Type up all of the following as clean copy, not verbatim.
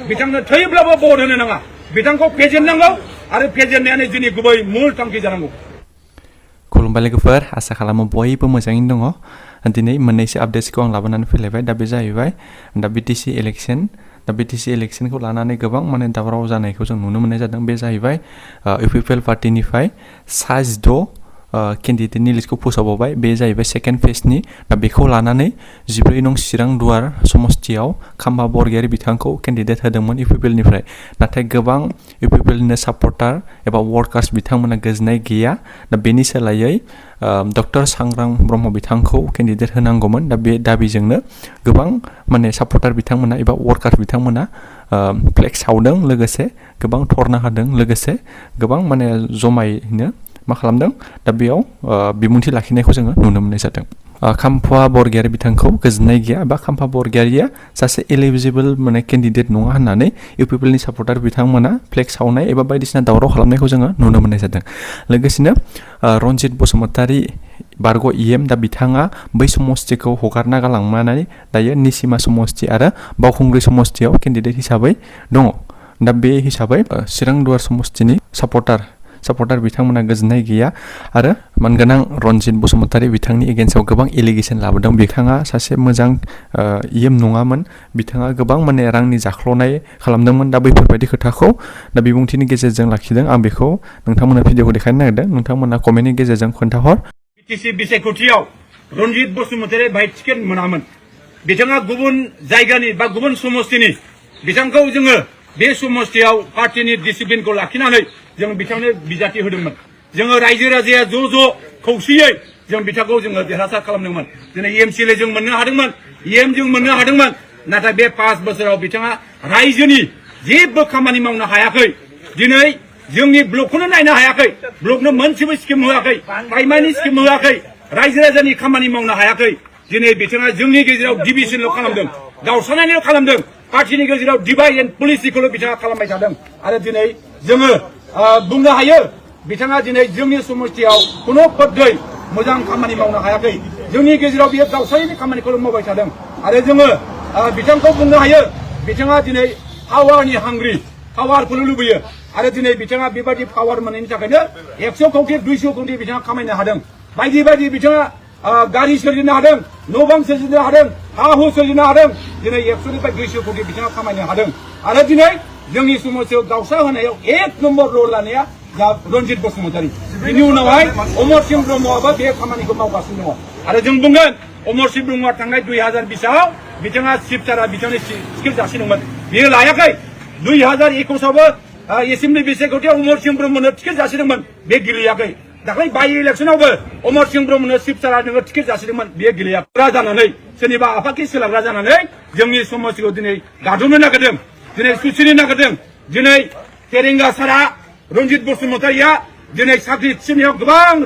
बिथांनो थैयोब्लाबो भट होनो नाङा बिथांखौ फेजेननांगौ आरो फेजेननायानो जोंनि गुबै मुल थांखि जानांगौ। खुलुमबाय लोगोफोर, आसा खालामो बयबो मोजाङैनो दङ। दिनै मोननैसो आपडेट्सखौ आं लाबोनानै फैलायबाय। दा बे जाहैबाय दा बिटिसि इलेक्सन। दा बिटिसि इलेक्सनखौ लानानै गोबां दावराव जानायखौ जों नुनो मोननाय जादों। बे जाहैबाय इउपिपिएल पार्टिनिफ्राय 6 केन्डिडेटनि लिस्टखौ फोसावबावबाय। बे जाहैबाय सेकेन्ड फेजनि। दा बेखौ लानानै 14 नं चिरां दुवार समस्तियाव खाम्फा बरगयारी बिथांखौ केन्डिडेट होदोंमोन इउपिपिएलनिफ्राय। नाथाय गोबां इउपिपिएलनि सापर्टार एबा वार्कार्स बिथांमोना गोजोननाय गैया। दा बेनि सोलायै डक्टर सांग्रां ब्रह्म बिथांखौ केन्डिडेट होनांगौमोन। दा बे दाबिजोंनो गोबां सापर्टार बिथांमोना एबा वार्कार्स बिथांमोना फ्लेग सावदों, लोगोसे गोबां धरना होदों, लोगोसे गोबां जमायैनो मा खालामदों, दा बेयाव बिबुंथि लाखिनायखौ जोङो नुनो मोननाय जादों। खाम्फा बरगयारी बिथांखौ गोजोननाय गैया बा खाम्फा बरगयारीया सासे एलिजिबल केन्डिडेट नङा होननानै इउपिपिएलनि सापर्टार बिथांमोना फ्लेग सावनाय एबा बायदिसिना दावराव खालामनायखौ जोङो नुनो मोननाय जादों। लोगोसेनो रन्जित बसुमतारी बारग' इएम, दा बिथाङा बै समस्तिखौ हगारना गालांनानै दायो निसिमा समस्ति आरो बावखुंग्रि समस्तियाव केन्डिडेट हिसाबै दङ। दा बे हिसाबै चिरां दुवार समस्तिनि सापर्टार बिथांमोना गोजोननाय गैया आरो मानगोनां रन्जित बसुमतारी बिथांनि एगेन्स्टआव गोबां एलिगेसन लाबोदों। बिथाङा सासे मोजां इएम नङामोन, बिथाङा गोबां रांनि जाख्ल'नाय खालामदोंमोन। दा बैफोरबायदि खोथाखौ दा बिबुंथिनि गेजेरजों लाखिदों। आं बेखौ नोंथांमोननो भिडिअखौ देखायनो नागिरदों, नोंथांमोना कमेन्टनि गेजेरजों खोन्थाहर। बिटिसि बिसायख'थियाव रन्जित बसुमतारी बाहाय टिकेट मोनामोन। बिथाङा गुबुन जायगानि बा गुबुन समस्तिनि। बिथांखौ जोङो बे समस्तियाव पार्टिनि डिसिप्लिनखौ लाखिनानै जों बिथांनो बिजाथि होदोंमोन। जोङो रायजो राजाया ज' खौसेयै जों बिथांखौ जोङो देरहासार खालामदोंमोन। दिनै एमसिएलए जों मोननो हादोंमोन, इएम जों मोननो हादोंमोन। नाथाय बे 5 बोसोराव बिथाङा रायजोनि जेबो खामानि मावनो हायाखै। दिनै जोंनि ब्लकखौनो नायनो हायाखै, ब्लकनो मोनसेबो स्किम होआखै, प्राइमारि स्किम होआखै, रायजो राजानि खामानि मावनो हायाखै। दिनै बिथाङा जोंनि गेजेराव डिभिजनल' खालामदों, गावस्रानायल' खालामदों। पार्टिनि गेजेराव डिभाइड एन्ड पलिसिखौल' बिथाङा खालामबाय थादों। आरो दिनै जोङो बुंनो हायो बिथाङा दिनै जोंनि समस्तियाव खुनु पद्धयै मोजां खामानि मावनो हायाखै। जोंनि गेजेराव बियो गावस्रानायनि खामानिखौल' मावबाय थादों। आरो जोङो बिथांखौ बुंनो हायो बिथाङा दिनै पावारनि हांग्रि, पावारखौल' लुबैयो। आरो दिनै बिथाङा बेबायदि पावार मोननायनि थाखायनो 100 कौटि 200 कौटि बिथाङा खामायनो हादों। बायदि बिथाङा गारि सोरजिनो हादों, न' बां सोरजिनो हादों, हा हु सोरजिनो हादों। दिनै 100निफ्राय 200 कौटि बिथाङा खामायनो हादों। आरो दिनै जोंनि समस्यायाव गावस्रा होनायाव 1 नम्बर रल लानाया रन्जित बसुमतारी। बिनि उनावहाय अमर सिंह ब्रह्मआबो बे खामानिखौ मावगासिनो दङ। आरो जों बुंगोन अमर सिंह ब्रह्मआ थांनाय 2020आव बिथाङा चिफसारा बिथांनि टिकेट जासिदोंमोन, बियो लायाखै। 2021आवबो एसेम्बलि बिसायख'थियाव अमर सिंह ब्रह्मनो टिकेट जासिदोंमोन, बे गेलेयाखै। दाख्लै बाइ इलेक्सनावबो अमर सिंह ब्रह्मनो चिफसारा नोङो टिकेट जासिदोंमोन, बेयो गेलेयाखै। जानानै सोरनिबा आफादखि सोलाग्रा जानानै जोंनि समस्तिखौ दिनै गादबनो नागिरदों, दिनै सुसिनो नागिरदों। दिनै फेरेंगा सारा रन्जित बसुमतारीया दिनै साख्रि थिसननायाव गोबां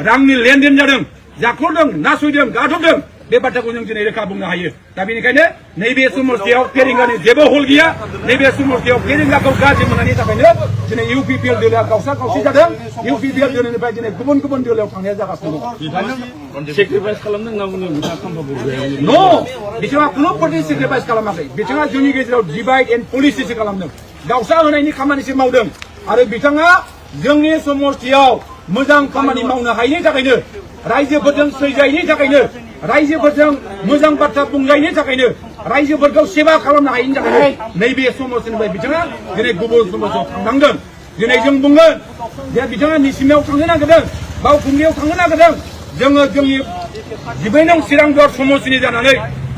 रांनि लेनदेन जादों, जाख्ल'दों, नासयदों, गादबदों। बे बाथ्राखौ जों दिनै रोखा बुंनो हायो। दा बेनिखायनो नैबे समस्तियाव फेरेंगानि जेबो हल गैया। नैबे समस्तियाव फेरेंगाखौ गाज्रि मोननायनि थाखायनो दिनै इउपिपिएल दोलोआ गावस्रा गावस्रि जादों। इउपिपिएल दोलोनिफ्राय दिनै गुबुन दोलोआव थांनाया जागासिनो दङ। सेक्रिफाइस खालामदों होनना बुङो बिथाङा खाम्फा बरगयारी। न' बिथाङा खुनु पार्टि सेक्रिफाइस खालामाखै। बिथाङा जोंनि गेजेराव डिभाइड एन्ड पलिसिसो खालामदों, गावस्रा होनायनि खामानिसो मावदों। आरो बिथाङा जोंनि समस्तियाव मोजां खामानि मावनो हायैनि थाखायनो, रायजोफोरजों सैजायैनि थाखायनो, रायजोफोरजों मोजां बाथ्रा बुंजायैनि थाखायनो, रायजोफोरखौ सेवा खालामनो हायैनि थाखायनो नैबे समस्तिनिफ्राय बिथाङा दिनै गुबुन समस्तियाव थांनांदों। दिनै जों बुंगोन जे बिथाङा निसिमायाव थांनो नागिरदों, बावखुंग्रियाव थांनो नागिरदों। जोङो जोंनि 14 नं चिरां दुवार समस्तिनि जानानै,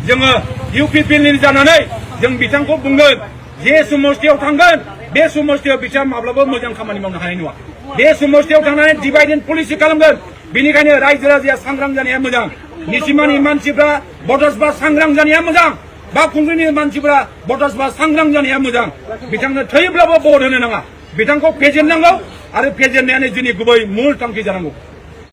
जोङो इउपिपिएलनि जानानै जों बिथांखौ बुंगोन जे समस्तियाव थांगोन बे समस्तियाव बिथाङा माब्लाबा मोजां खामानि मावनो हानाय नङा। बे समस्तियाव थांनानै डिभाइड एन्ड पलिसि खालामगोन। बेनिखायनो रायजो राजाया सांग्रां जानाया मोजां। निसिमानि मानसिफ्रा बटसबा सांग्रां जानाया मोजां। बावखुंग्रिनि मानसिफ्रा बटसबा सांग्रां जानाया मोजां। बिथांनो थैयोब्लाबो भट होनो नाङा, बिथांखौ फेजेननांगौ आरो फेजेननायानो जोंनि गुबै मुल थांखि जानांगौ।